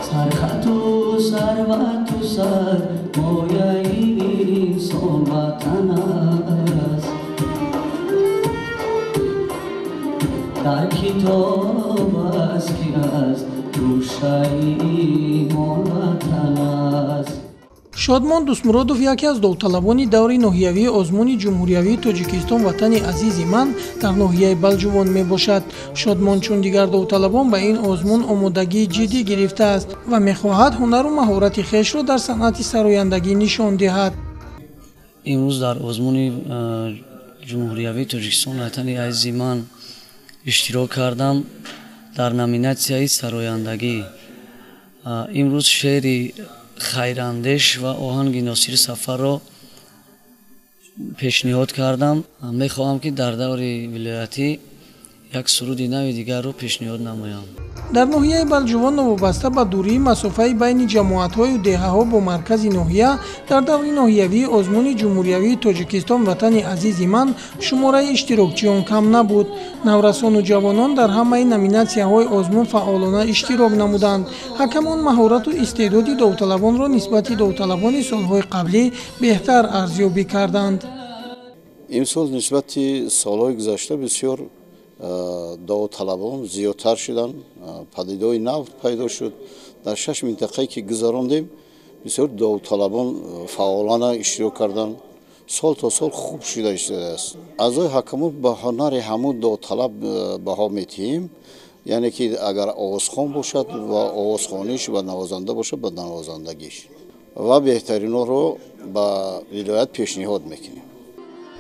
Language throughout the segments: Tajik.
Сархату сарвату сармояи инсон ватан аст. Дар китоб аст ки аз гӯшаи имон ватан аст. Шодмон Дӯстмуродов яке аз довталабони даври ноҳиявии озмуни ҷумҳуриявии Тоҷикистон «Ватани азизи ман» дар ноҳияи Балҷувон мебошад. Шодмон чун дигар довталабон ба ин озмун омодагии ҷиддӣ гирифтааст ва мехоҳад ҳунару маҳорати хешро дар санъати сарояндагӣ нишон диҳад. Имрӯз дар озмуни ҷумҳуриявии Тоҷикистон «Ватани азизи ман» иштирок кардам дар номинатсияи сарояндагӣ. Имрӯз шеъри Хайрандеш ва оҳанги Носири Сафарро пешниҳод кардам. Мехоҳам, ки дар даври вилоятӣ як суруди нави дигарро пешниҳод намоям. Дар ноҳияи Балҷувон новобаста ба дурии масофаи байни ҷамоатҳою деҳаҳо бо маркази ноҳия, дар даври ноҳиявии озмуни ҷумҳуриявии Тоҷикистон «Ватани азизи ман» шумораи иштирокчиён кам набуд. Наврасону ҷавонон дар ҳамаи номинатсияҳои озмун фаъолона иштирок намуданд. Ҳакамон маҳорату истеъдоди довталабонро нисбати довталабони солҳои қаблӣ беҳтар арзёбӣ карданд. Имсол нисбати солҳои гузашта бисёр довталабон зиёдтар шуданд, падидаҳои нав пайдо шуд. Дар 6 минтақае ки гузарондем, бисёр довталабон фаъолона иштирок карданд. Сол то сол хуб шуда истодааст. Аъзои ҳакамон ба ҳунари ҳамун довталаб баҳо медиҳем, яъне ки агар овозхон бошад ва овозхониш ва навозанда бошад ба навозандагиш, ва беҳтаринҳоро ба вилоят пешниҳод мекунем.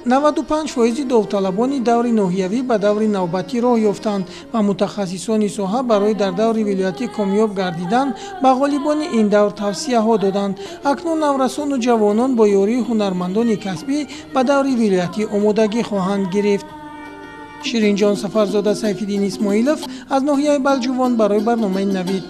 95% довталабони даври ноҳиявӣ ба даври навбатӣ роҳ ёфтанд ва мутахассисони соҳа барои дар даври вилоятӣ комёб гардидан ба ғолибони ин давр тавсияҳо доданд. Акнун наврасону ҷавонон бо ёрии ҳунармандони касбӣ ба даври вилоятӣ омодагӣ хоҳанд гирифт. Ширинҷон Сафарзода, Сайфиддин Исмоилов аз ноҳияи Балҷувон барои барномаи «Навид».